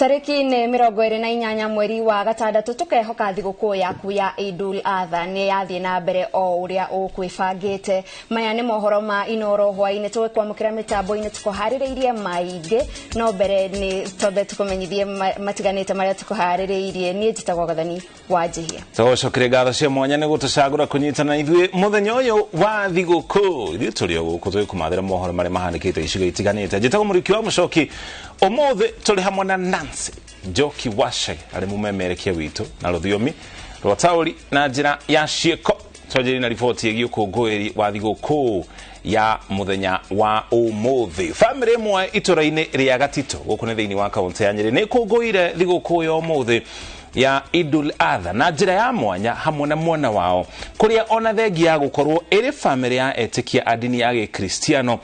Tariki nĩ 28 mweri wa gatandatũ tukehoka thigũkũ yaku ya Idul Adha nĩ yathiĩ na mbere o ũrĩa ũkwĩbangĩte. Maya nĩ mohoro ma Inoro hwaĩ-inĩ, tũgĩkwamũkĩra mĩtambo-inĩ tũkũharĩrĩirie maingĩ, no mbere nĩ twambe tũkũmenyithie matiganĩte marĩa tũkũharĩrĩirie. Niĩ njĩtagwo Gathani wa Njihia. Tũgũcokeria ngatho cia mwanya nĩ gũtũcagũra kũnyitana ithuĩ mũthenya ũyũ wa thigũkũ. Ithuĩ tũrĩ o gũkũ tũgĩkũmathĩra mohoro marĩa mahanĩkĩte icigo itiganĩte. Njĩtagwo Mũriũki wa Mũcoki. Ũmũthĩ tũrĩ hamwe na Nancy Njoki Wachege arĩ mũmemerekia witũ na rũthiomi rwa taũri na njĩra ya ciĩko. Twanjĩrĩrie na riboti ĩgiĩ ũkũngũĩri wa thigũkũ ya mũthenya wa ũmũthĩ. Bamĩrĩ ĩmwe itũra-inĩ rĩa Gatito gũkũ nĩ thĩinĩ wa kaũntĩ ya Nyĩrĩ nĩ ĩkũngũĩire thigũkũ ya ũmũthĩ ya Idul Adha na njĩra ya mwanya hamwe na mwana wao, kũrĩa ona thengia ya gũkorwo ĩrĩ bamĩrĩ ya etĩkia a ndini ya Gĩkristiano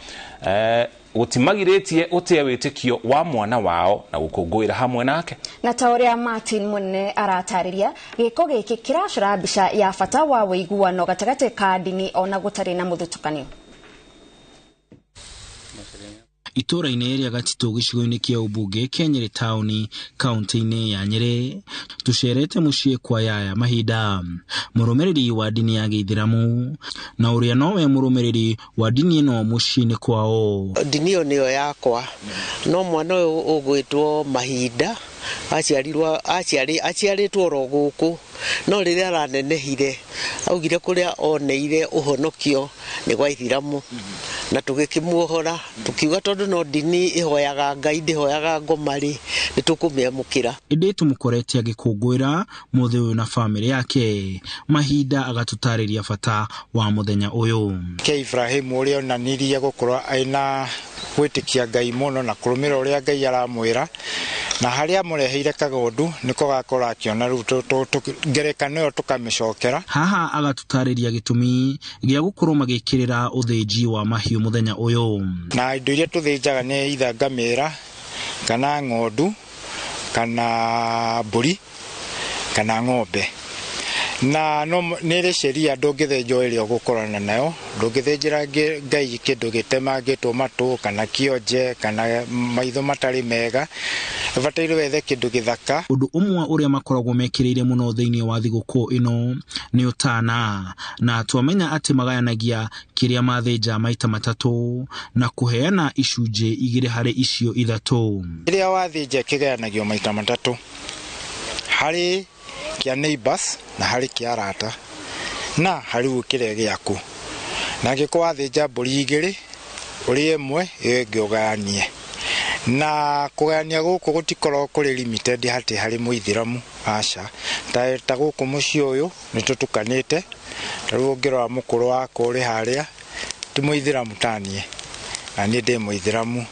gũtimagirĩtie gũtĩa wĩtĩkio wa mwana wao na gũkũngũĩra hamwe nake. Na ta ũrĩa Martin Mũnene aratarĩria, gĩko gĩkĩ kĩracora mbica ya bata wa ũiguano gatagatĩ ka ndini ona gũtarĩ na mũthutũkanio. Itũra-inĩ rĩa Gatitũ gĩcigo-inĩ kĩa ũmbunge kĩa Nyĩrĩ taũni kaũntĩ-inĩ ya Nyĩrĩ, tũcerete mũciĩ kwa Yaya Mahinda, mũrũmĩrĩri wa ndini ya Gĩithĩramu na ũrĩa nowe mũrũmĩrĩri wa ndini ĩno mũciĩ-inĩ kwao. Ndini ĩyo nĩyo yakwa, no mwana ũyũ ũgwĩtwo Mahinda aciarĩtwo oro gũkũ, no rĩrĩa aranenehire augire kũrĩa oneire ũhonokio nĩ gwa Ithiramu, na tũgĩkĩmuohora tũkiuga tondũ no ndini ĩhoyaga Ngai ndĩhoyaga ngoma rĩ, nĩ tũkũmĩamũkĩra. Ĩndĩ tũmũkorete agĩkũngũĩra mũthĩ ũyũ na bamĩrĩ yake. Mahinda agatũtarĩria bata wa mũthenya ũyũ. Ke Ibrahimu ũrĩa onanirie gũkorwo ena gwĩtĩkia Ngai mũno na kũrũmĩrĩra ũrĩa Ngai aramwĩra, na harĩa amũreheire kagondu nĩko gakorwo akĩona rĩu ngerekano ĩyo tũkamĩcokera. Haha agatũtarĩria gĩtũmi gĩa gũkorwo magĩkĩrĩra ũthĩnji wa mahiũ mũthenya ũyũ. Na indo iria tũthĩnjaga nĩ either ngamĩra kana ng'ondu kana mbũri kana ng'ombe, na no nĩ ĩrĩ sheria ndũngĩthĩnjwo ĩrĩa ũgũkorana nayo. Ndũngĩthĩnjĩra Ngai kĩndũ gĩtemangĩtwo matũ kana kĩonje kana maitho matarĩ mega, ũbataire wethe kĩndũ gĩthaka. Ũndũ ũmwe ũrĩa makoragwo mekĩrĩire mũno thĩinĩ wa thigũkũ ĩno nĩ ũtana, na twamenya atĩ magayanagia kĩrĩa mathĩnja maita matatũ na kũheana icunjĩ igĩrĩ harĩ icio ithatũ. Kĩrĩa wathĩnja kĩgayanagio maita matatũ, harĩ kĩa neighbors na harĩ kĩa arata na harĩ kĩrĩa gĩaku. Na angĩkorwo wathĩnja mbũri igĩrĩ, ũrĩe ĩmwe ĩyo ĩngĩ ũgayanie. Na kũgayania gũkũ gũtikoragwo kũrĩ limited atĩ harĩ mũithĩramu, aca. Ta gũkũ mũciĩ ũyũ nĩ tũtukanĩte, ta rĩu ũngĩrora mũkũrũ wakwa ũrĩ harĩa ti mũithĩramu ta niĩ, na niĩ ndĩ mũithĩramu.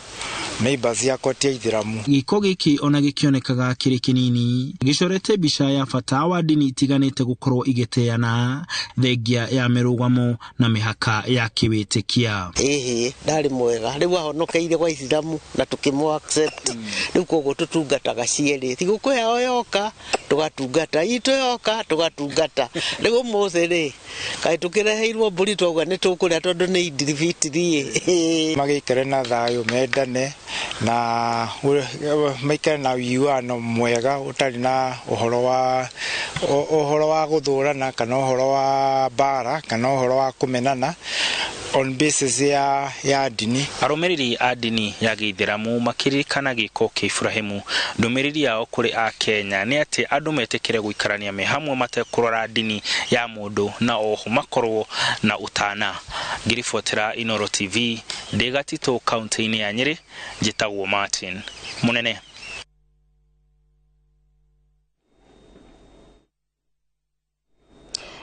Neighbors yakwa ti aithĩramu. Gĩko gĩkĩ ona gĩkĩonekaga kĩrĩ kĩnini gĩcorete mbica ya bata wa ndini itiganĩte gũkorwo igĩteana thengia ya mĩrũgamo na mĩhaka ya kĩwĩtĩkia. Ĩhĩ, ndarĩ mwega, rĩu ahonokeire gwa Ithiramu na tũkĩmũ accept. Rĩu koguo tũtungataga cierĩ, thigũkũ yao yoka tũgatungata, itũ yoka tũgatungata. Rĩu ũmũthĩ rĩ, kaĩ tũkĩreheirwo mbũri twauga nĩ tũkũrĩa tondũ nĩ Idil Fitri. Magĩikare na thayũ, mendane na maikare na ũiguano mwega ũtarĩ na ũhoro wa gũthũrana kana ũhoro wa mbara kana ũhoro wa kũmenana on basis ya ndini. Arũmĩrĩri a ndini ya Gĩithĩramu makĩririkana gĩko kĩa Ibrahimu, ndũmĩrĩri yao kũrĩ a Kenya nĩ atĩ andũ metĩkĩre gũikarania me hamwe matekũrora ndini ya mũndũ na oho makorwo na ũtana. Ngĩribotera Inoro TV ndĩ Gatitũ kaũntĩ-inĩ ya Nyĩrĩ, njĩtagwo Martin Mũnene.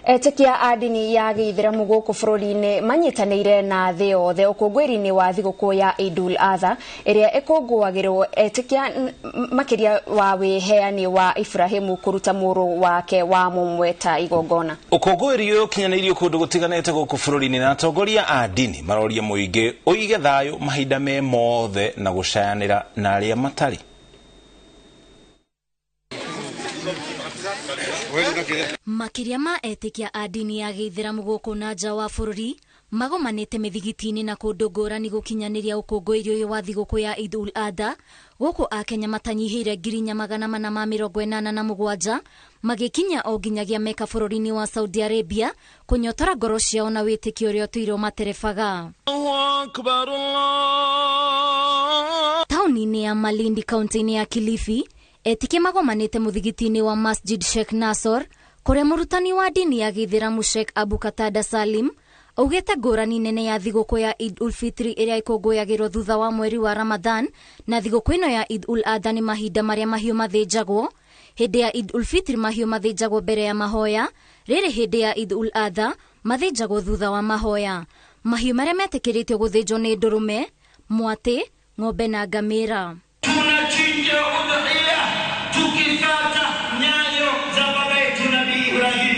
Etĩkia a ndini ya Gĩithĩramu gũkũ bũrũri-inĩ manyitanĩire na thĩ yothe ũkũngũĩri-inĩ wa thigũkũ ya Idul Adha ĩrĩa ĩkũngũagĩrwo etĩkia makĩria wa wĩheani wa Ibrahimu kũruta mũrũ wake wa mũmwe ta igongona. Ũkũngũĩri ũyũ ũkinyanĩirio kũndũ gũtiganĩte gũkũ bũrũri-inĩ na atongoria a ndini maroria mũingĩ ũige thayũ mahinda me mothe na gũcayanĩra na arĩa matarĩ. Makĩria ma etĩkia a ndini ya Gĩithĩramu gũkũ na nja wa bũrũri Magomanĩte mĩthigiti-inĩ na kũndũ ngũrani gũkinyanĩria ũkũngũĩri ũyũ wa thigũkũ ya Eid ul Adha, gũkũ Akenya matanyihĩire 4487 magĩkinya o nginyagia Meka bũrũri-inĩ wa Saudi Arabia kũnyotora ngoro ciao na wĩtĩkio ũrĩa ũtũire materebaga. Taũni-inĩ ya Malindi kaunti-inĩ ya Kilifi, etĩkia magomanĩte mũthigiti-inĩ wa Masjid Sheikh Nasor, kũrĩa mũrutani wa ndini ya gĩithĩramu Sheikh Abu Katada Salim augĩte ngũrani nene ya thigũkũ ya Eid ul Fitri ĩrĩa ĩkũngũyagĩrwo thutha wa mweri wa Ramadhan na thigũkũ ĩno ya Eid ul Adha nĩ mahinda marĩa mahiũ mathĩnjagwo. Hĩndĩ ya Eid ul Fitri mahiũ mathĩnjagwo mbere ya mahoya, rĩrĩ hĩndĩ ya Eid ul Adha mathĩnjagwo thutha wa mahoya. Mahiũ marĩa metĩkĩrĩtio gũthĩnjwo nĩ ndũrũme, mwatĩ, ng'ombe na ngamĩra. Tunachinja udhiya tukifuata nyayo za baba yetu Nabii Ibrahim.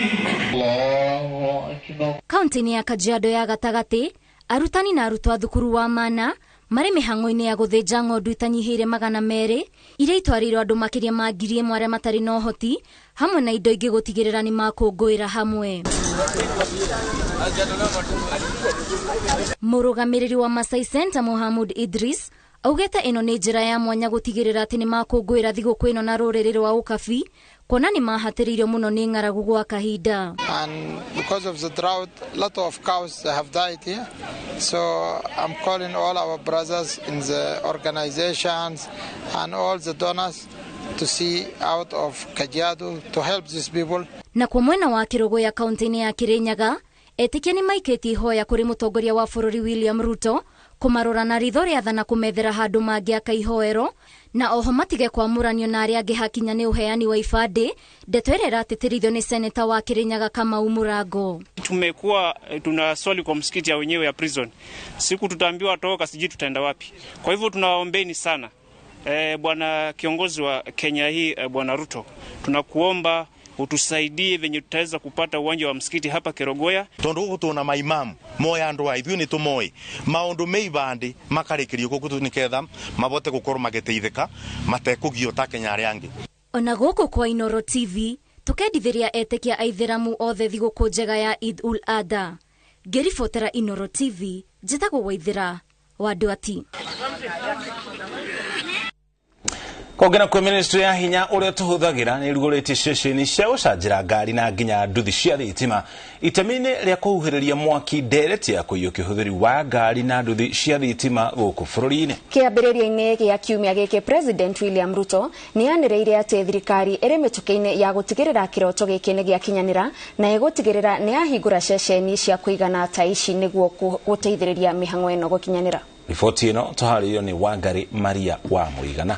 Kaunti-inĩ ya Kajiado ya gatagatĩ, arutani na arutwo a thukuru wa Mana marĩ mĩhang'o-inĩ ya gũthĩnja ng'ondu itanyihĩire 200 iria itwarĩirwo andũ makĩria ma 1000 arĩa matarĩ na ũhoti, hamwe na indo ingĩ gũtigĩrĩra nĩ makũngũĩra hamwe. Mũrũgamĩrĩri wa Masai Center Mohamud Idris augĩte ĩno nĩ njĩra ya mwanya gũtigĩrĩra atĩ nĩ makũngũĩra thigũkũ ĩno na rũrĩrĩ rwa ũkabi, kuona nĩ mahatĩrĩirio mũno nĩ ng'aragu gwa kahinda. And because of the drought, a lot of cows have died here. So I'm calling all our brothers in the organizations and all the donors to see out of Kajiado to help these people. Na kwa mwena wa Kĩrũgũya kaunti-inĩ ya Kĩrĩnyaga, etĩkia nĩ maikĩtie ihoya kũrĩ mũtongoria wa bũrũri William Ruto kũmarora na ritho rĩa tha na kũmethera handũ mangĩaka ihoero, na oho matige kwamũranio na arĩa angĩ hakinya nĩ ũheani wa ibandĩ, ndeto ĩrĩa ĩratĩtĩrithio nĩ seneta wa Kĩrĩnyaga Kamau Mũrango. Tumekuwa tuna swali kwa msikiti ya wenyewe ya prison, siku tutaambiwa toka, sijui tutaenda wapi. Kwa hivyo tunawaombeni sana bwana kiongozi wa Kenya hii, bwana Ruto, tunakuomba utusaidie venye tutaweza kupata uwanja wa msikiti hapa Kerogoya. Tondu guku tuna maimamu moya andu a ithuĩ nĩ tũmoĩ maũndũ me ibandĩ makarĩkĩrio gũkũ nĩketha mabote gũkorwo magĩteithĩka matekũgio ta Kenya arĩa angĩ. Ona gũkũ kwa Inoro TV tũkendithĩria etĩkia aithĩramu othe thigũkũ njega ya Eid ul Adha. Ngĩribotera Inoro TV njĩtagwo Waithĩra wa Ndwati. Kongena kwa ministry ya hinya uria tuhuthagira ni rugurite ceceni cia gucanjira ngari na nginya nduthi cia thitima itemi-inĩ rĩa kũhuhĩrĩria mwaki ndereti ya kũiyũkia ũhũthĩri wa ngari na nduthi cia thitima gũkũ bũrũri-inĩ. Kĩambĩrĩria-inĩ gĩa kiumia gĩkĩ, President William Ruto nĩ anĩrĩire atĩ thirikari ĩrĩ mĩtũkĩ-inĩ ya gũtigĩrĩra kĩroto gĩkĩ nĩ gĩakinyanĩra na ĩgũtigĩrĩra nĩ yahingũra ceceni cia kũigana ta ici nĩguo gũteithĩrĩria mĩhang'o ĩno gũkinyanĩra. Riboti ĩno tũharĩirio nĩ Wangari Maria wa Mũigana.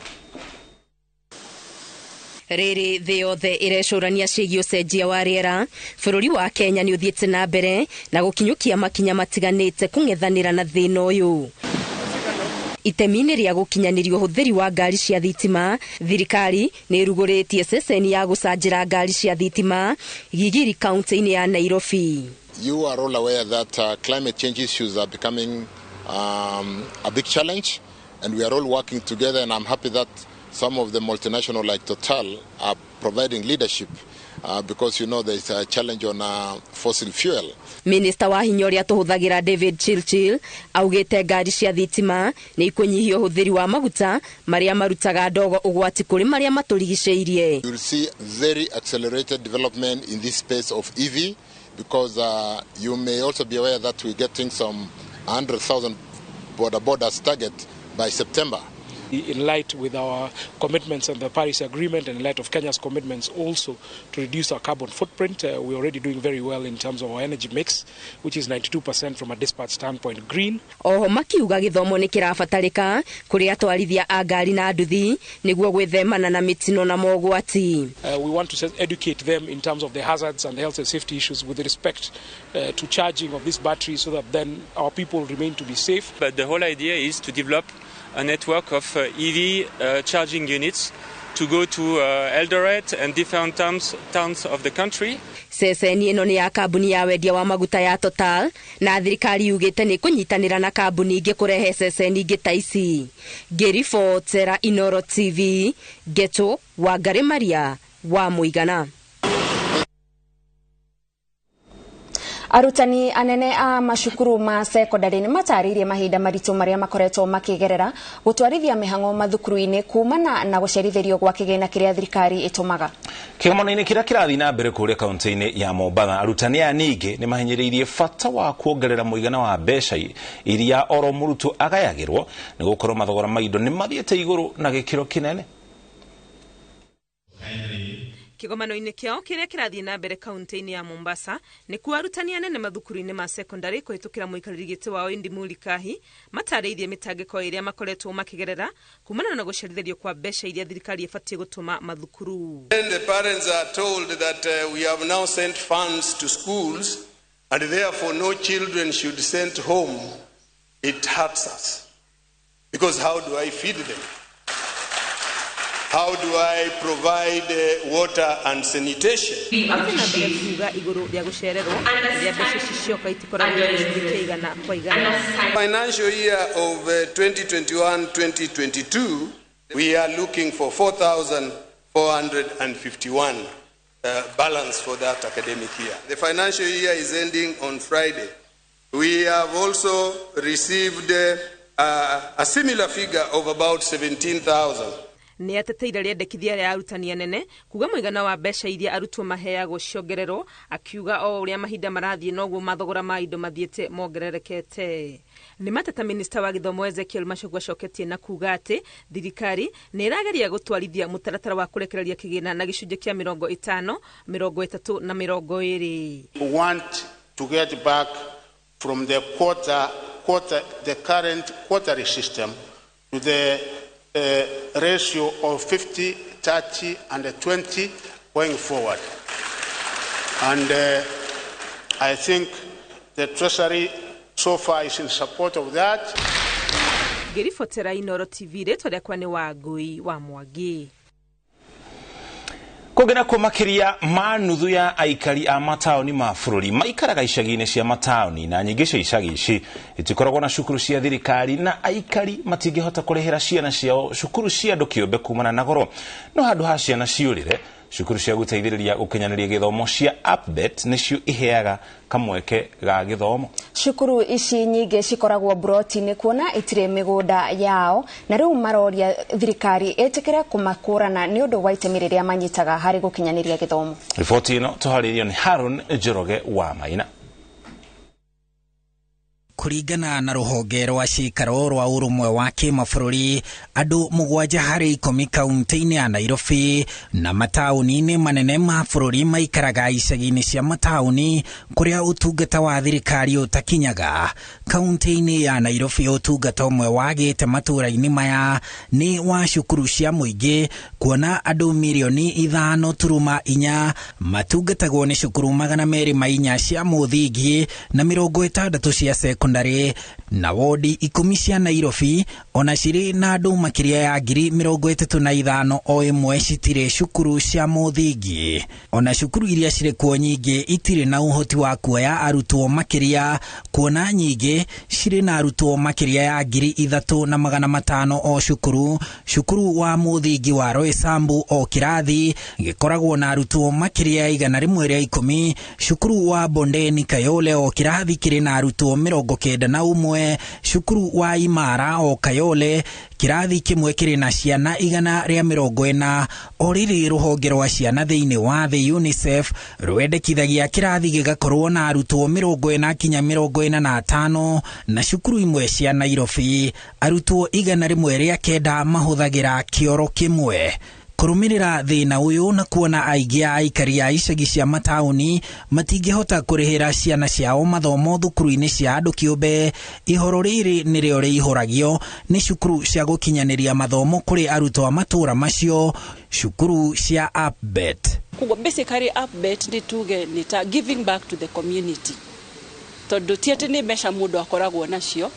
Rĩrĩ thĩ yothe ĩrecũrania ciĩgiĩ ũcenjia wa rĩera, bũrũri wa Kenya nĩ ũthiĩte na mbere na gũkinyũkia makinya matiganĩte kũng'ethanĩra na thĩna ũyũ. Itemi-inĩ rĩa gũkinyanĩria ũhũthĩri wa ngari cia thitima, thirikari nĩ ĩrugũrĩtie ceceni ya gũcanjĩra ngari cia thitima Gigiri kaunti-inĩ ya Nairobi. You are all aware that climate change issues are becoming a big challenge, and we are all working together, and I'm happy that some of the multinational like Total are providing leadership because you know there is a challenge on fossil fuel. Minister wa hinya ũrĩa tũhũthagĩra David Chilchil augĩte ngari cia thitima nĩ ikũnyihia ũhũthĩri wa maguta marĩa marutaga ndogo ũgwati kũrĩ marĩa matũrigicĩirie. You will see very accelerated development in this space of EV because you may also be aware that we're getting some 100,000 border target by September. In light with our commitments and the Paris Agreement, and in light of Kenya's commitments also to reduce our carbon footprint, we're already doing very well in terms of our energy mix, which is 92% from a dispatch standpoint green. Oho makiuga gĩthomo nĩ kĩrabatarĩka kũrĩ atwarithia a ngari na nduthi nĩguo gwĩthemana na mĩtino na mogwati. We want to educate them in terms of the hazards and the health and safety issues with respect to charging of these batteries so that then our people remain to be safe. But the whole idea is to develop a network of EV charging units to go to Eldoret and different towns of the country. Ceceni ĩno nĩ ya kambuni ya wendia wa maguta ya Total na thirikari yugĩte nĩ kũnyitanĩra na kambuni ingĩ kũrehe ceceni ingĩ ta ici. Ngĩribotera Inoro TV, Geto Wangari Maria wa Mũigana. Arutani anene a macukuru ma secondary nĩ matarĩirie mahinda maritũ marĩa makoretwo makĩgerera gũtwarithia mĩhang'o mathukuru-inĩ kumana na gũcerithĩrio gwa kĩgĩna kĩrĩa thirikari ĩtũmaga. Kĩgomano-inĩ kĩrĩa kĩrathiĩ na mbere kũrĩa kaunti-inĩ ya Mombatha, arutani aya ningĩ nĩ mahinyĩrĩirie bata wa kuongerera mũigana wa mbeca iria oro mũrutwo agayagĩrwo nĩ gũkorwo mathogora ma indo nĩ mathiĩte igũrũ na gĩkĩro kĩnene. Kĩgomano-inĩ kĩao kĩrĩa kĩrathiĩ na mbere kaunti-inĩ ya Mombasa nĩkuo arutani anene mathukuru-inĩ ma secondary kũhĩtũkĩra mũikarĩri gĩtĩ wao Indimuli Kahi matarĩirie mĩtangĩko ĩrĩa makoretwo makĩgerera kumana na gũcerithĩrio kwa mbeca iria thirikari ĩbatiĩ gũtũma mathukuru. Then the parents are told that we have now sent funds to schools and therefore no children should send home. It hurts us because how do I feed them? How do I provide water and sanitation? Mathiĩ na mbere kuuga igũrũ rĩa gũcererwo rĩrĩa mbeca ici cioka itikoragwo gĩcunjĩ kĩa igana kwa igana. Financial year of 2021-2022, we are looking for 4,451 balance for that academic year. The financial year is ending on Friday. We have also received a similar figure of about 17,000. Nĩ ateteire rĩendekithia rĩa arutani anene kuga mũigana wa mbeca iria arutwo maheagwo ciongererwo, akiuga o ũrĩa mahinda marathiĩ noguo mathogora ma indo mathiĩte mongererekete. Nĩ mateta minista wa gĩthomo Ezekiel Machogu acoketie na kuga atĩ thirikari nĩ ĩrageria gũtwarithia mũtaratara wa kũrekereria kĩgĩna na gĩcunjĩ kĩa 50, 30 na 20. We want to get back from the the current quarterly system to the ratio of 50, 30, and 20 going forward. And I think the Treasury so far is in support of that. Ngĩribotera Inooro TV, rĩtwa rĩakwa nĩ Wangũi wa Mwangi. Kũngĩ nakuo makĩria ma nuthu ya aikari a mataũni ma bũrũri maikaraga icagi-inĩ cia mataũni na nyingĩ cia icagi ici itikoragwo na cukuru cia thirikari na aikari matingĩhota kũrĩhĩra ciana ciao cukuru cia andũ kĩũmbe kumana na goro. No handũ ha ciana ciũrĩre, cukuru cia gũteithĩrĩria gũkinyanĩria gĩthomo cia APBET nĩcio iheaga kamweke ga gĩthomo. Cukuru ici nyingĩ cikoragwo mburoti-inĩ kuona itirĩ mĩgũnda yao na rĩu maroria thirikari ĩtĩkĩre kũmakũrana nĩ ũndũ wa itemi rĩrĩa manyitaga harĩ gũkinyanĩria gĩthomo. Riboti ĩno tũharĩirio nĩ Harun Njoroge wa Maina. Kũringana na rũhonge rwa cikaro rwa ũrũmwe wa kĩmabũrũri, andũ 7 harĩ 10 kaunti-inĩ ya Nairobi na mataũni-inĩ manene ma bũrũri maikaraga icagi-inĩ cia mataũni kũrĩa ũtungata wa thirikari ũtakinyaga. Kaunti-inĩ ya Nairobi ũtungata ũmwe wagĩte matũũra-inĩ maya nĩ wa cukuru cia mũingĩ, kuona andũ mirioni 5.4 matungatagwo nĩ cukuru 204 cia mũthingi na 60 cia sekondari na wodi 10 cia Nairobi ona cirĩ na andũ makĩria ya 35,000 o ĩmwe citirĩ cukuru cia mũthingi. Ona cukuru iria cirĩ kuo nyingĩ itirĩ na ũhoti wa kuoya arutwo makĩria, kuona nyingĩ cirĩ na arutwo makĩria ya 3,500 o cukuru. Cukuru wa mũthingi wa Roysambu o kĩrathi gĩkoragwo na arutwo makĩria ya 110. Cukuru wa Bondeni Kayole o kĩrathi kĩrĩ na arutwo 91. Cukuru wa Imara o Kayole kĩrathi kĩmwe kĩrĩ na ciana 140. O rĩrĩ rũhonge rwa ciana thĩinĩ wa thĩ UNICEF rwendekithagia kĩrathi gĩgakorwo na arutwo 40 kinya 45, na cukuru imwe cia Nairobi arutwo 109 mahũthagĩra kĩoro kĩmwe. Kũrũmĩrĩra thĩna ũyũ na kuona aingĩ a aikari a icagi cia mataũni matingĩhota kũrĩhĩra ciana ciao mathomo thukuru-inĩ cia andũ kĩũmbe, ihoro rĩrĩ nĩrĩo rĩihũragio nĩ cukuru cia gũkinyanĩria mathomo kũrĩ arutwo a matũũra macio, cukuru cia APBET. Koguo basically APBET nĩ tuge nĩ ta giving back to the community, tondũ ti atĩ nĩ mbeca mũndũ akoragwo nacio,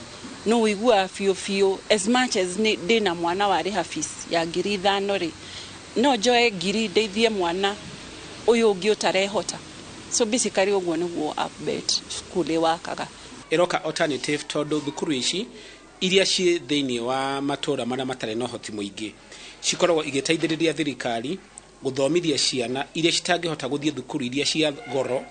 no ũiguaga biũ biũ as much as ndĩna mwana warĩha fees ya 5,000 rĩ, no njoe 1,000 ndeithie mwana ũyũ ũngĩ ũtarehota. So basically ũguo nĩguo APBET school ĩwakaga. Ĩroka alternative tondũ thukuru ici iria ciĩ thĩinĩ wa matũũra marĩa matarĩ na ũhoti mũingĩ cikoragwo igĩteithĩrĩria thirikari gũthomithia ciana iria citangĩhota gũthiĩ thukuru iria cia goro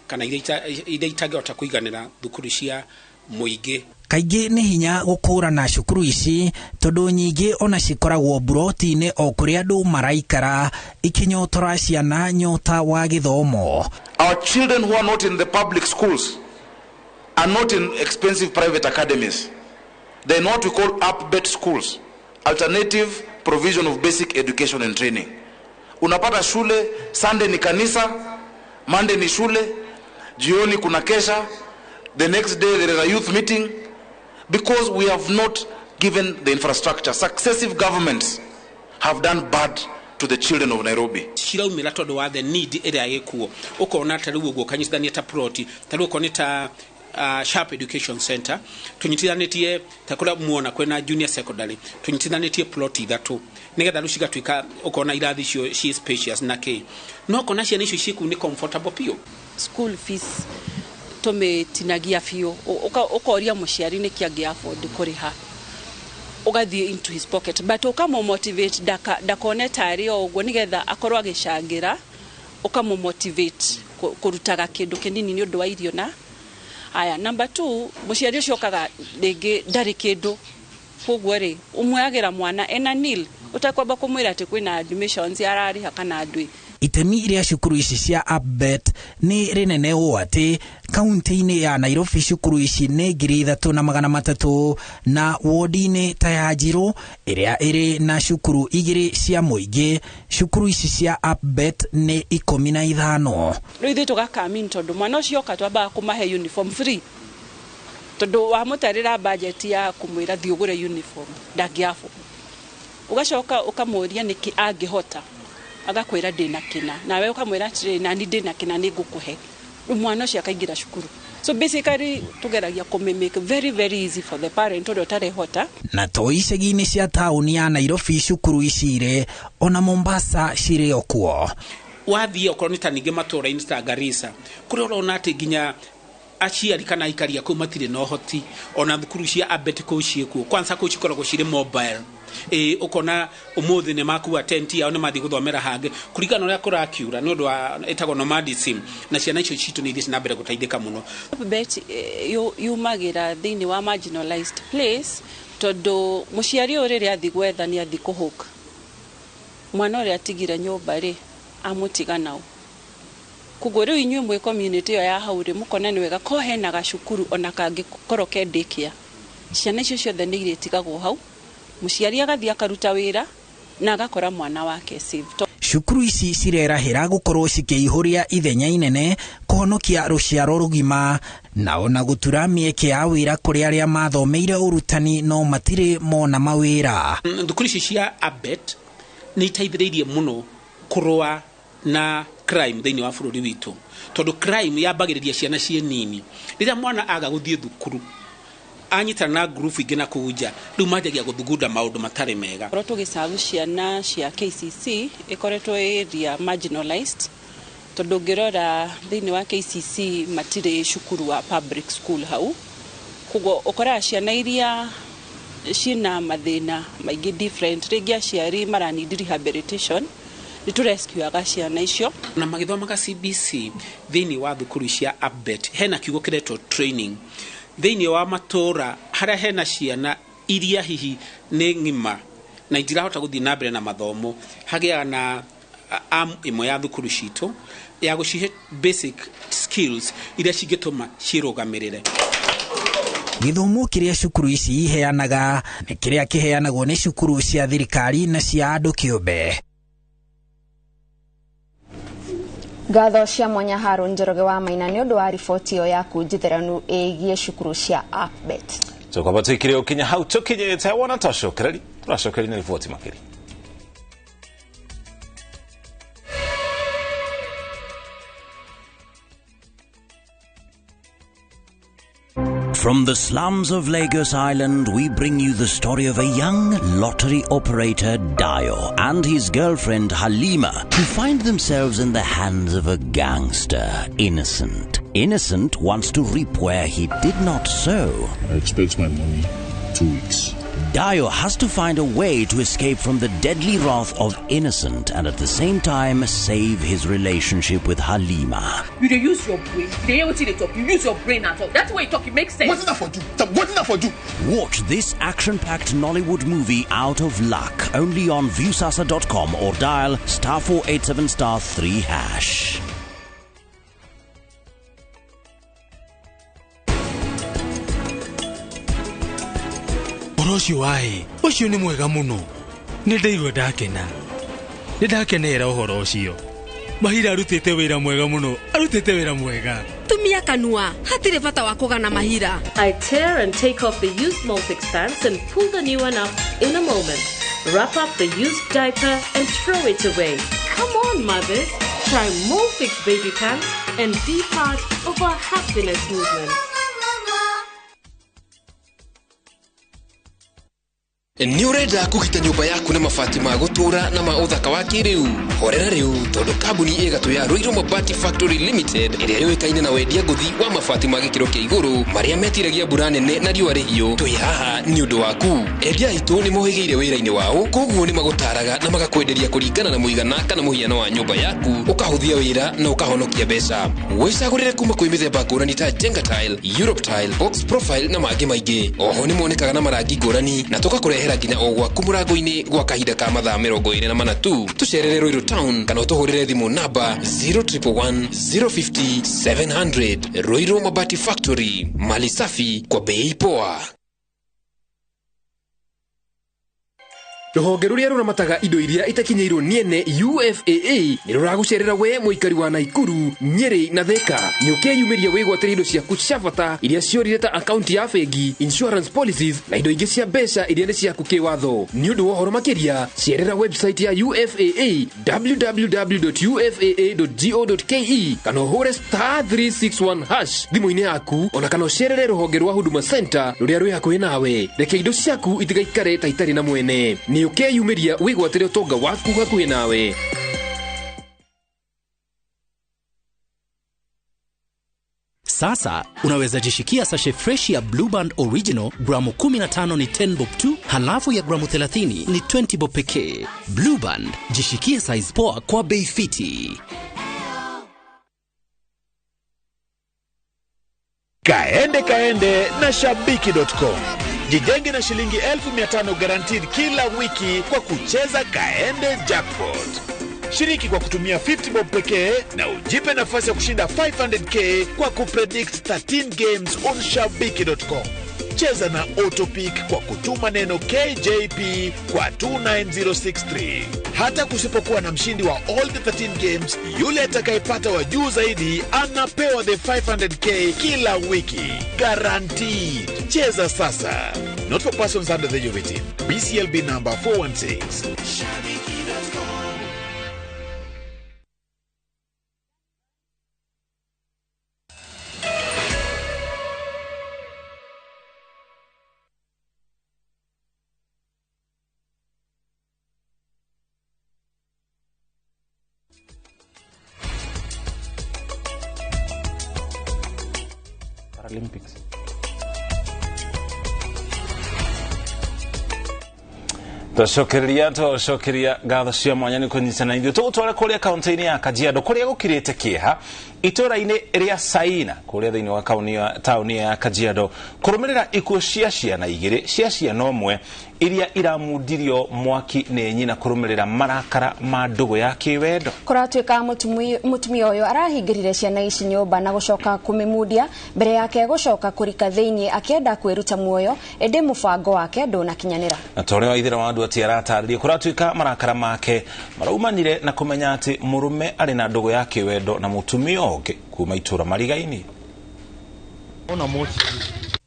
Kana iria itangĩhota kũiganĩra thukuru cia mũingĩ. Kaingĩ nĩ hinya gũkũrana cukuru ici tondũ nyingĩ ona cikoragwo mburoti-inĩ o kũrĩa andũ maraikara, ikinyotora ciana nyota wa gĩthomo. Our children who are not in the public schools are not in expensive private academies. They're in what we call APBET schools, alternative provision of basic education and training. Unapata shule, Sunday ni kanisa, Monday ni shule, jioni kuna kesha, the next day there is a youth meeting, because we have not given the infrastructure. Successive governments have done bad to the children of Nairobi. Ciraumĩra tondũ wa the need ĩrĩa ĩkuo, ũkona ta rĩu ũguo ũkanyitithania ta ploti, ta rĩu okorwo nĩ ta Sharp Education Center tũnyitithanĩtie, ta kũrĩa muona kwĩna junior secondary, tũnyitithanĩtie plot ithatũ nĩgetha rĩu cigatuĩka, ũkona irathi icio ci spacious na kĩ, no ũkona ciana icio ciĩ kũu nĩ comfortable biũ. School fees tũmĩtinagia biũ, ũkoria mũciari nĩkĩ angĩ afford kũrĩha, ũgathiĩ into his pocket, but ũkamũ-motivate ndakone tarĩ o ũguo, nĩgetha akorwo agĩcangĩra, ũkamũ-motivate kũrutaga kĩndũ kĩnini nĩ ũndũ wa irio. Na aya, number 2, mũciari ũcio okaga rĩngĩ ndarĩ kĩndũ, koguo rĩ ũmuoyagĩra mwana ena nil, ũtakwamba kũmwĩra atĩ kwĩna admissions ararĩha kana ndwĩ. Itemi rĩa cukuru ici cia APBET nĩ rĩnene ũũ atĩ kaunti-inĩ ya Nairobi cukuru ici nĩ 3300, na wodi-inĩ ta ya Njirũ ĩrĩa ĩrĩ na cukuru 2 cia mũingĩ, cukuru ici cia APBET nĩ 15. Rĩu ithuĩ tũgakamin tondũ mwana ũcio oka twambaga kũmahe uniform free, tondũ wamũtarĩra budget ya kũmwĩra thiĩ ũgũre uniform ndangĩafford. Ũgacoka ũkamũria nĩkĩ angĩhota, agakwĩra ndĩna kĩna, nawe ũkamwĩra atĩrĩrĩ, nani ndĩna kĩna nĩ ngũkũhe. Rĩu mwana ũcio akaingĩra cukuru. So basically tũgeragia kũmĩ-make very very easy for the parent ũrĩa ũtarehota. Na to icagi-inĩ cia taũni ya Nairobi cukuru ici irĩ, ona Mombasa cirĩ o kuo. Wathiĩ okorwo nĩ ta ningĩ matũũra-inĩ ta Garissa, kũrĩa ũrona atĩ nginya aciari kana aikari a kũu matirĩ na ũhoti, ona thukuru cia APBET kũu ciĩkuo, kwanza kũu cikoragwo cirĩ mobile. Ũkona ũmũthĩ nĩ makua tent yao nĩ mathiĩ gũthomera hangĩ kũringana na ũrĩa kũrakiura, nĩ ũndũ wa ĩtagwo nomadism, na ciana icio citũ nĩ ithiĩte na mbere gũteithĩka mũno. APBET yumagĩra thĩinĩ wa marginalized place, tondũ mũciari ũyũ rĩrĩa athiĩ gwetha nĩ athiĩ kũhũka mwana ũrĩa atigire nyũmba rĩ, amũtiga nao. Koguo rĩu inyuĩ mwĩ community ĩyo ya hau rĩ, mũkona nĩ wega ko hena gacukuru ona kangĩkorwo ke daycare, ciana icio ciothe nĩ irĩtigagwo hau, mũciari agathiĩ akaruta wĩra na agakora mwana wake safe. Cukuru ici cirerahĩra gũkorwo cikĩihũria ithenya inene kũhonokia rũciaro rũgima, na ona gũtura mĩeke ya wĩra kũrĩ arĩa mathomeire ũrutani no matirĩ mona mawĩra. Thukuru ici cia APBET nĩ iteithĩrĩirie mũno kũrũa na crime thĩinĩ wa bũrũri witũ, tondũ crime yambagĩrĩria ciana ciĩ nini. Rĩrĩa mwana aga gũthiĩ thukuru anyitana na group ingĩ na kũu nja, rĩu manjagia gũthugunda maũndũ matarĩ mega. Korwo tũgĩcabu ciana cia KCC ĩkoretwo area marginalized, tondũ ũngĩrora thĩinĩ wa KCC matirĩ cukuru wa public school hau, koguo ũkoraga ciana iria ciĩna mathĩna maingĩ different, rĩngĩ aciari mara need rehabilitation, nĩ tũrescuaga ciana icio. Na magĩthomaga CBC thĩinĩ wa thukuru cia APBET hena kiugo kĩretwo training thĩinĩ wa matũũra harĩa hena ciana iria hihi nĩ ng'ima na itirahota gũthiĩ na mbere na mathomo, hagĩaga na arm ĩmwe ya thukuru citũ ya gũcihe basic skills iria cingĩtũma ciĩrũgamĩrĩre. Gĩthomo kĩrĩa cukuru ici iheanaga nĩ kĩrĩa kĩheanagwo nĩ cukuru cia thirikari na cia andũ kĩũmbe. Ngatho cia mwanya Harun Njoroge wa Maina nĩ ũndũ wa riboti ĩyo yaku njitheranu ĩgiĩ cukuru cia APBET. Tukwamba twikire ũkinya hau tũkinyĩte, wona twacokereri tũracokeria na riboti makĩria. From the slums of Lagos Island, we bring you the story of a young lottery operator, Dio, and his girlfriend, Halima, who find themselves in the hands of a gangster, Innocent. Innocent wants to reap where he did not sow. I expect my money 2 weeks. Dayo has to find a way to escape from the deadly wrath of Innocent and at the same time save his relationship with Halima. You dey use your brain. You dey hear wetin dey talk. You use your brain at all. That's way you talk, it makes sense. Wetin that for do? Wetin that for do? Watch this action-packed Nollywood movie Out of Luck only on Viusasa.com or dial *487 *3#. Ũhoro ũcio waĩ ũcio nĩ mwega mũno nĩ ndaigua ndakena nĩ ndakenera ũhoro ũcio Mahira arutĩte wĩra mwega mũno arutĩte wĩra mwega. Tumia kanua hatirĩ bata wa kũgana Mahira. I tear and take off the used Molfix pants and pull the new one up in a moment. Wrap up the used diaper and throw it away. Come on, mothers, try Molfix baby pants and be part of our happiness movement. Nĩ ũrenda kũgita nyũmba yaku na mabati ma gũtũũra na ma ũthaka wa kĩrĩu? Horera rĩu tondũ kambuni ĩ gatũ ya Ruiru Mabati Factory Limited ĩrĩa yũĩkaine na wendia ngũthi wa mabati ma gĩkĩro kĩa igũrũ marĩa metiragia mbura nene na riũa rĩhiũ, twĩ haha nĩ ũndũ waku. Endia aitũ nĩ mohĩgĩire wĩra-inĩ wao, koguo nĩ magũtaraga na magakwenderia kũringana na mũigana kana mũhiano wa nyũmba yaku, ũkahũthia wĩra na ũkahonokia mbeca. Wĩcagũrĩre kuma kwĩ mĩthemba ngũrani ta Jenga Tile, Europe Tile, Box Profile na mangĩ maingĩ. Oho nĩ monekaga na marangi ngũrani na tũgakũrehera nginya o gwaku mũrango-inĩ gwa kahinda ka mathaa 24 tu. Tũcerere Ruiru Town kana ũtũhũrĩre thimũ namba 0111 050 700. Ruiru Mabati Factory, mali safi kwa bei poa. Rũhonge rũrĩa rũramataga indo iria itakinyĩirwo nĩ ene UFAA nĩ rũragũcerera we mũikari wa Naikuru, Nyeri na Thika. Nĩ ũkeyumĩria wĩgwatĩre indo ciaku cia bata iria ciorire ta akaunti ya bengi, insurance policies na indo ingĩ cia mbeca iria nĩ ciaku kĩwatho. Nĩ ũndũ wa ũhoro makĩria, cerera website ya UFAA www.ufaa.go.ke kana ũhũre *361# thimũ-inĩ yaku, ona kana ũcerere rũhonge rwa Huduma Center rũrĩa rwĩ hakuhĩ nawe. Reke indo ciaku itigaikare ta itarĩ na mwene. Nĩ ũkeyumĩria wĩgwatĩre ũtonga waku hakuhĩ nawe. Sasa unaweza jishikia sachet fresh ya Blue Band Original gramu 15 ni 10 bob tu, halafu ya gramu 30 ni 20 bob pekee. Blue Band, jishikie size poa kwa bei fiti. Kaende kaende na shabiki.com. Jijenge na shilingi 1500 guaranteed kila wiki kwa kucheza Kaende Jackpot. Shiriki kwa kutumia 50 bob pekee na ujipe nafasi ya kushinda 500k kwa kupredict 13 games on shabiki.com. Cheza na autopick kwa kutuma neno KJP kwa 29063. Hata kusipokuwa na mshindi wa all the 13 games, yule atakayepata wa juu zaidi anapewa the 500k kila wiki. Guaranteed. Cheza sasa. Not for persons under the age of 18. BCLB number 416. Shabiki.com. Paralympics. Twacokeria ngatho cia mwanya nĩ kũnyitana ithuĩ tũgũtware kũrĩa kaunti-inĩ ya Kajiado kũrĩa gũkirĩte kĩeha itũra-inĩ rĩa Saina kũrĩa thĩinĩ wa taũni ya Kajiado kũrũmĩrĩra ikuũ cia ciana igĩrĩ cia ciana ũmwe iria iramundirio mwaki nĩ nyina kũrũmĩrĩra marakara ma ndũgũ ya kĩwendo. Kũratuĩka mũtumia ũyũ arahingĩrire ciana ici nyũmba na gũcoka kũmĩmundia mbere yake gũcoka kũrika thĩinĩ akĩenda kwĩruta muoyo ĩndĩ mũbango wake ndũnakinyanĩra. Na ta ũrĩa waithĩra wa andũ atĩ aratarĩria kũratuĩka marakara make maraumanire na kũmenya atĩ mũrũme arĩ na ndũgũ ya kĩwendo na mũtumia ũngĩ kuma itũra marigaini.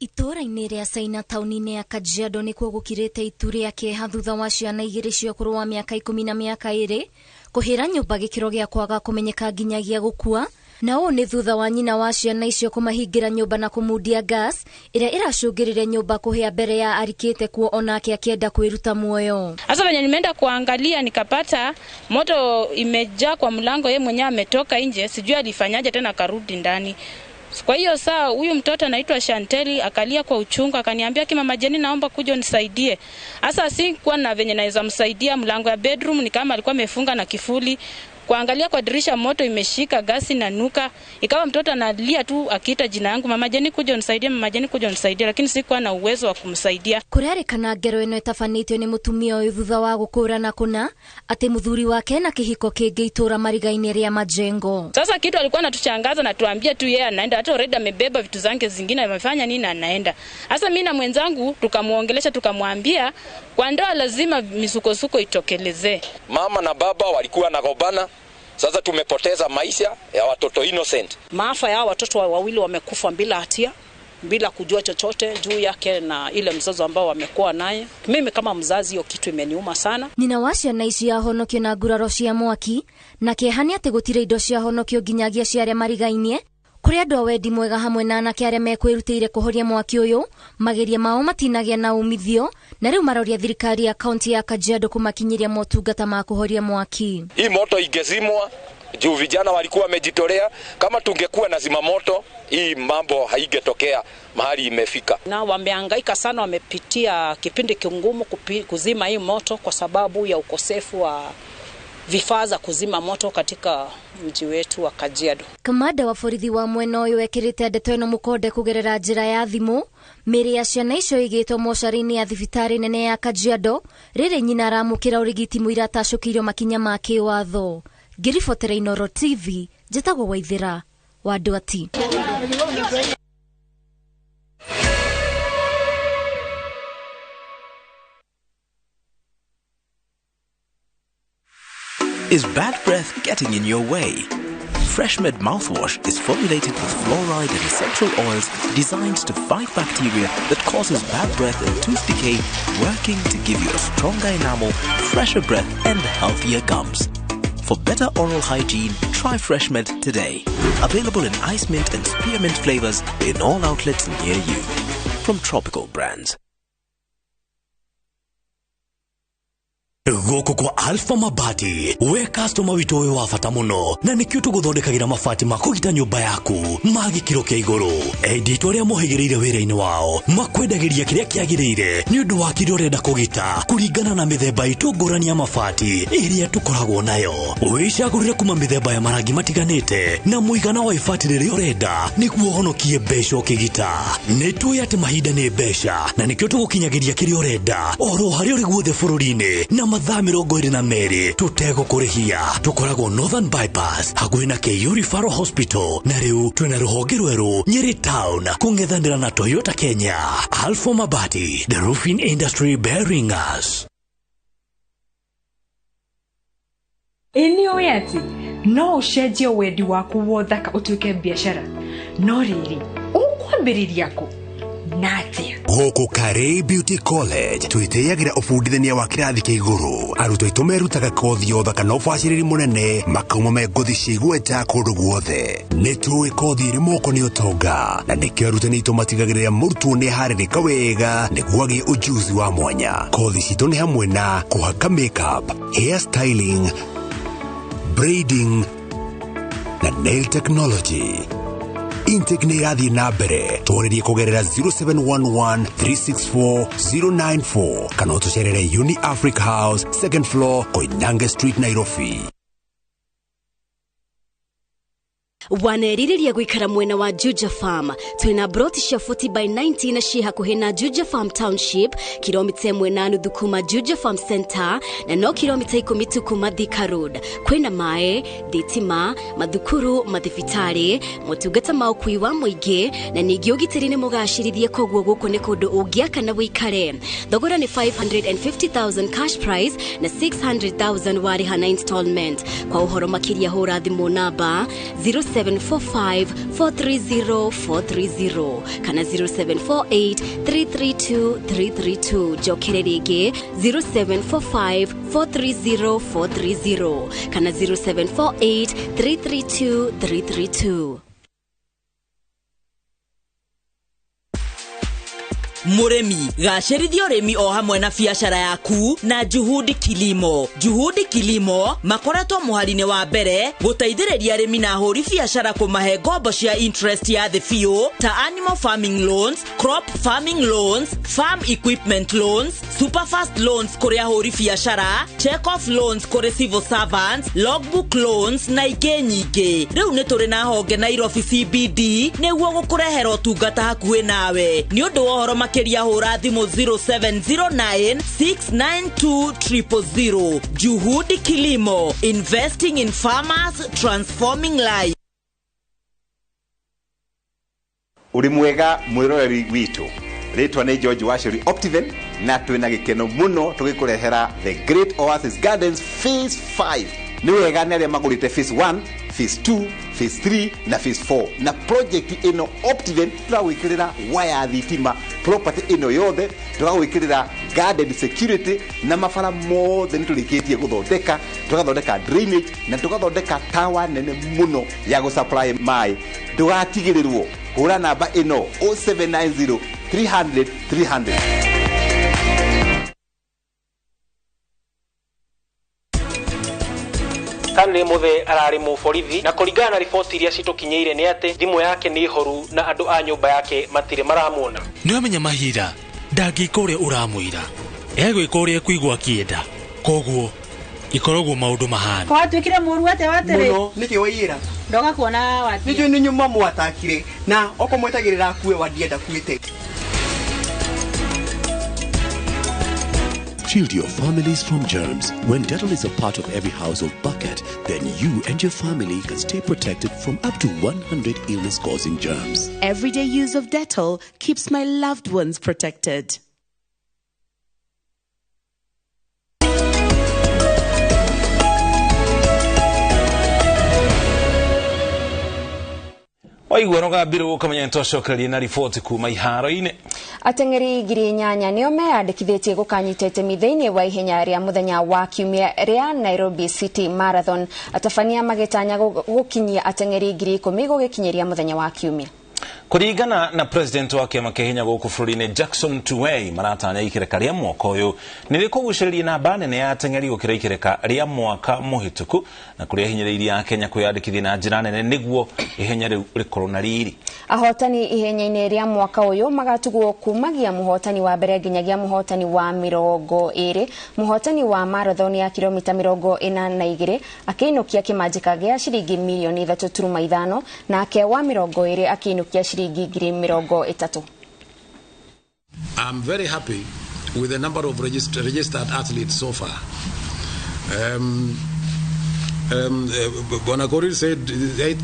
Itũra-inĩ rĩa Saina taũni-inĩ ya Kajiado nĩkuo gũkirĩte itu rĩa kĩeha thutha wa ciana igĩrĩ cia ũkũrũ wa mĩaka 10 na mĩaka 2 kũhĩra nyũmba gĩkĩro gĩa kwaga kũmenyeka nginyagia gũkua, na ũũ nĩ thutha wa nyina wa ciana icio kũmahingĩra nyũmba na kũmundia gas ĩrĩa ĩracũngĩrĩire nyũmba kũhĩa mbere ya arikĩte kuo onake akĩenda kwĩruta muoyo. Sasa venye nimeenda kuangalia nikapata moto imejaa kwa mlango, yeye mwenyewe ametoka nje, sijui alifanyaje tena karudi ndani. Kwa hiyo saa huyu mtoto anaitwa Shanteli akalia kwa uchungu, akaniambia ki mama Jeni, naomba kuja unisaidie. Sasa sikuwa na venye naweza msaidia, mlango ya bedroom ni kama alikuwa amefunga na kifuli. Kuangalia kwa dirisha moto imeshika, gasi na nuka. Ikawa mtoto analia tu akiita jina yangu, mama Jeni kuja unisaidie, mama Jeni kuja unisaidie, lakini sikuwa na uwezo wa kumsaidia. Kurerikana ngero ĩno ĩtabanĩtio nĩ mũtumia ũyũ thutha wa gũkũrana kũna atĩ mũthuri wake na kĩhiko kĩngĩ itũra mariga-inĩ rĩa Majengo. Sasa kitu alikuwa anatushangaza na tuambia tu yeye anaenda, hata already amebeba vitu zake zingine, amefanya nini na anaenda. Sasa mimi na mwenzangu tukamuongelesha, tukamwambia kwa ndoa lazima misukosuko itokelezee. Mama na baba walikuwa nagombana. Sasa tumepoteza maisha ya watoto innocent. Maafa ya watoto wawili wamekufa bila hatia, bila kujua chochote juu yake na ile mzozo ambao wamekuwa naye. Mimi kama mzazi hiyo kitu imeniuma sana. Nyina wa ciana ici ahonokio na nguraro cia mwaki na kĩeha nĩ atĩ gũtirĩ indo ciahonokio nginyagia cia arĩa marigainie. Kũrĩ andũ a wendi mwega hamwe na anake arĩa mekwĩrutĩire kũhoria mwaki ũyũ, mageria mao matinagĩa na umithio na rĩu maroria thirikari ya kaunti ya Kajiado kũmakinyĩria motungata ma kũhoria mwaki. Hii moto ingezimwa juu vijana walikuwa wamejitolea. Kama tungekuwa na zimamoto, hii mambo haingetokea mahali imefika. Na wamehangaika sana, wamepitia kipindi kigumu kuzima hii moto kwa sababu ya ukosefu wa vifaa za kuzima moto katika mji wetu wa Kajiado. Kamanda wa borithi wa mwena ũyũ ekĩrĩte ndeto ĩno mũkonde kũgerera njĩra ya thimũ. Mĩĩrĩ ya ciana icio ĩigĩtwo mocarĩ-inĩ ya thibitarĩ nene ya Kajiado rĩrĩ nyina aramũkĩra ũrigiti mũira atacũkĩirio makinya ma kĩwatho. Ngĩribotera Inooro TV, njĩtagwo Waithĩra wa Ndwati. Is bad breath getting in your way? FreshMed mouthwash is formulated with fluoride and essential oils designed to fight bacteria that causes bad breath and tooth decay, working to give you a stronger enamel, fresher breath and healthier gums. For better oral hygiene, try FreshMed today. Available in ice mint and spearmint flavors in all outlets near you. From Tropical Brands. Gũkũ kwa Alpha Mabati, we customer witũ wĩ wa bata mũno na nĩkĩo tũgũthondekagĩra mabati ma kũgita nyũmba yaku ma gĩkĩro kĩa igũrũ. Endia aitũ arĩa mohĩgĩrĩire wĩra-inĩ wao makwendagĩria kĩrĩa kĩagĩrĩire nĩ ũndũ wa kĩrĩa ũrenda kũgita kũringana na mĩthemba itũ ngũrani ya mabati ĩrĩa tũkoragwo nayo. Wĩcagũrĩre kuma mĩthemba ya marangi matiganĩte na mũigana wa ibati rĩrĩa ũrenda nĩguo ũhonokie mbeca ũkĩgita. Nĩ tũĩ atĩ mahinda nĩ mbeca na nĩkĩo tũgũkinyagĩria kĩrĩa ũrenda oro harĩa ũrĩ guothe bũrũri-inĩ na mathaa 22 tũtegũkũrĩhia. Tũkoragwo Northern Bypass hakuhĩ na KU Referral Hospital na rĩu twĩna rũhonge rwerũ Nyeri Town kũng'ethanĩra na Toyota Kenya. Alpha Mabati, the roofing industry bearing us. Ĩ nĩũĩ atĩ no ũcenjie wendi waku wa ũthaka ũtuĩke biacara, no rĩrĩ ũkwambĩrĩria kũ na atĩa? Gũkũ Karĩ Beauty College twĩtĩyagĩra ũbundithania wa kĩrathi kĩa igũrũ. Arutwo aitũ merutaga kothi ya ũthaka na ũbacĩrĩri mũnene, makauma me ngothi cia igweta kũndũ guothe. Nĩ tũĩ kothi ĩrĩ moko nĩ ũtonga, na nĩkĩo arutani aitũ matigagĩrĩra mũrutwo nĩ aharĩrĩka wega nĩguo agĩe ũjuzi wa mwanya. Kothi citũ nĩ hamwe na kũhaka makeup, hair styling, braiding na nail technology. Intake nĩ ĩrathiĩ na mbere. Twarĩrie kũgerera 0711 364 094 kana ũtũcerere Uni Africa House, second floor, Koinange Street, Nairobi. Wanerirĩria gũikara mwena wa Juja Farm. Twĩna broti cia 40 by 90 na ciĩ hakuhĩ na Juja Farm Township, kilomita 1.5 kuma Juja Farm Center na no kilomita 10 tu kuma Thika Road. Kwĩna maĩ, thitima, mathukuru, mathibitarĩ, motungata ma ũkui wa mũingĩ na ningĩ ũgitĩri nĩ mũgacĩrithie, koguo gũkũ nĩ kũndũ ũngĩaka na wĩikare. Thogora nĩ 550,000 cash price na 600,000 warĩha na installment. Kwa ũhoro makĩria hũra thimũ namba 0745 430 430 kana 0748 332 332. Njokere rĩngĩ 0745 430 430 kana 0748 332 332. Mũrĩmi, gacĩrithia ũrĩmi o hamwe na biacara yaku na Juhudi Kilimo. Juhudi Kilimo makoretwo mũhari-inĩ wa mbere gũteithĩrĩria arĩmi na ahũri biacara kũmahe ngombo cia interest ya thĩ biũ ta animal farming loans, crop farming loans, farm equipment loans, superfast loans kũrĩ ahũri biacara, check off loans kũrĩ civil servants, logbook loans na ingĩ nyingĩ. Rĩu nĩ tũrĩ na honge Nairobi CBD nĩguo gũkũrehera ũtungata hakuhĩ nawe. Nĩ ũndũ wa ũhoro makĩria hũra thimũ 0709 692 000. Juhudi Kilimo, investing in farmers, transforming lives. Uri mwega mwiroreri witũ, rĩtwa nĩ George Wachuri Optiven, na twĩna gĩkeno mũno tũgĩkũrehera The Great Oasis Gardens Phase 5. Nĩ wega nĩ arĩa magũrĩte Phase 1, Phase 2, Phase 3 na Phase 4. Na project ĩno Optiven tũragwĩkĩrĩra waya thitima property ĩno yothe, tũragwĩkĩrĩra garden security na mabara mothe nĩ tũrĩkĩtie gũthondeka, tũgathondeka drainage na tũgathondeka tower nene mũno ya gũsupply maĩ. Ndũgatigĩrĩrwo, hũra namba ĩno 0790 300 300. Stanley Muthe ararĩ mũborithi na kũringana na riboti iria citũkinyĩire nĩ atĩ thimũ yake nĩ horu na andũ a nyũmba yake matirĩ maramuona. Nĩwamenya Mahira ndangĩka ũrĩa ũramwĩra, egwĩka ũrĩa ekũigua akĩenda, koguo ikoragwo maũndũ mahana. Kwatuĩkire mũru atĩa watĩrĩ? Mũno nĩkĩ waiyĩra? Ndoka kuona watia. Nĩnjũĩ nĩ nyuma mwatakire na okorwo mwetagĩrĩra akue wandienda akuĩte. Shield your families from germs. When Dettol is a part of every household bucket, then you and your family can stay protected from up to 100 illness-causing germs. Everyday use of Dettol keeps my loved ones protected. Waigua rũgambirwo gũkamenya nĩtwacokereria na riboti kuma iharo-inĩ. Ateng'eri 8,000 nĩo meyandĩkithĩtie gũkanyita itemi thĩinĩ wa ihenya rĩa mũthenya wa kiumia rĩa Nairobi City Marathon. Atabania magĩtanya gũkinyia ateng'eri 10,000 gũgĩkinyĩria mũthenya wa kiumia. Kũringana na president wa kĩama kĩa ihenya gũkũ bũrũri-inĩ Jackson Tuwei, maratanya ikereka rĩa mwaka ũyũ nĩ rĩkũgucĩrĩria namba nene ya ateng'eri gũkĩra ikereka rĩa mwaka mũhĩtũku, na kũrĩa hinyĩrĩirie Akenya kwĩyandĩkithia na njĩra nene nĩguo ihenya rĩu rĩkorwo na riri. Ahotani ihenya-inĩ rĩa mwaka ũyũ magatugwo kumagia mũhotani wa mbere nginyagia mũhotani wa 20. Mũhotani wa marathon ya kilomita 42 akĩinũkia kĩmanjĩka gĩa ciringi milioni 3.5, nake wa 20 akĩinũkia ciringi 30,000. I'm very happy with the number of registered athletes so far. Bwana Korir said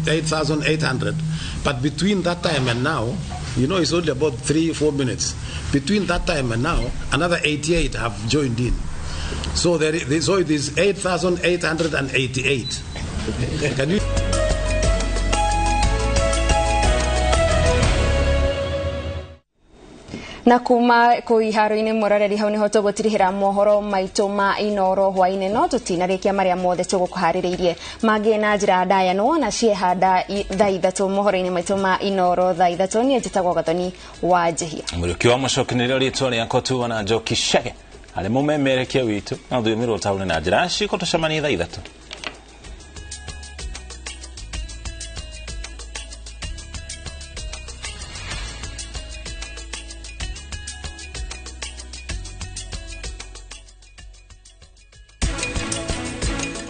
8,800, but between that time and now, you know, it's only about 3-4 minutes. Between that time and now, another 88 have joined in. So so it is 8,888. Can you? Na kuma kũu iharo-inĩ mũroreri hau nĩho tũgũtirihĩra mohoro maitũ ma Inoro hwaĩ-inĩ, no tũtinarĩkia marĩa mothe tũgũkũharĩrĩirie mangĩ na njĩra ndaya nĩwona ciehanda thaa 3 mohoro-inĩ maitũ ma Inoro thaa 3. Niĩ njĩtagwo Gathoni wa Njihia. Mũriũki wa Mũcoki nĩrĩo rĩtwa rĩakwa, tuwa na Njoki Chege arĩ mũmemerekia witũ na rũthiomi rwa taũni na njĩra ciko. Tũcemanie thaa 3.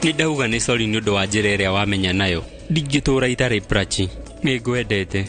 Nĩ ndauga nĩ sorry nĩ ũndũ wa njĩra ĩrĩa wamenya nayo. Ndingĩtũra itarĩ Prachi. Nĩ ngwendete.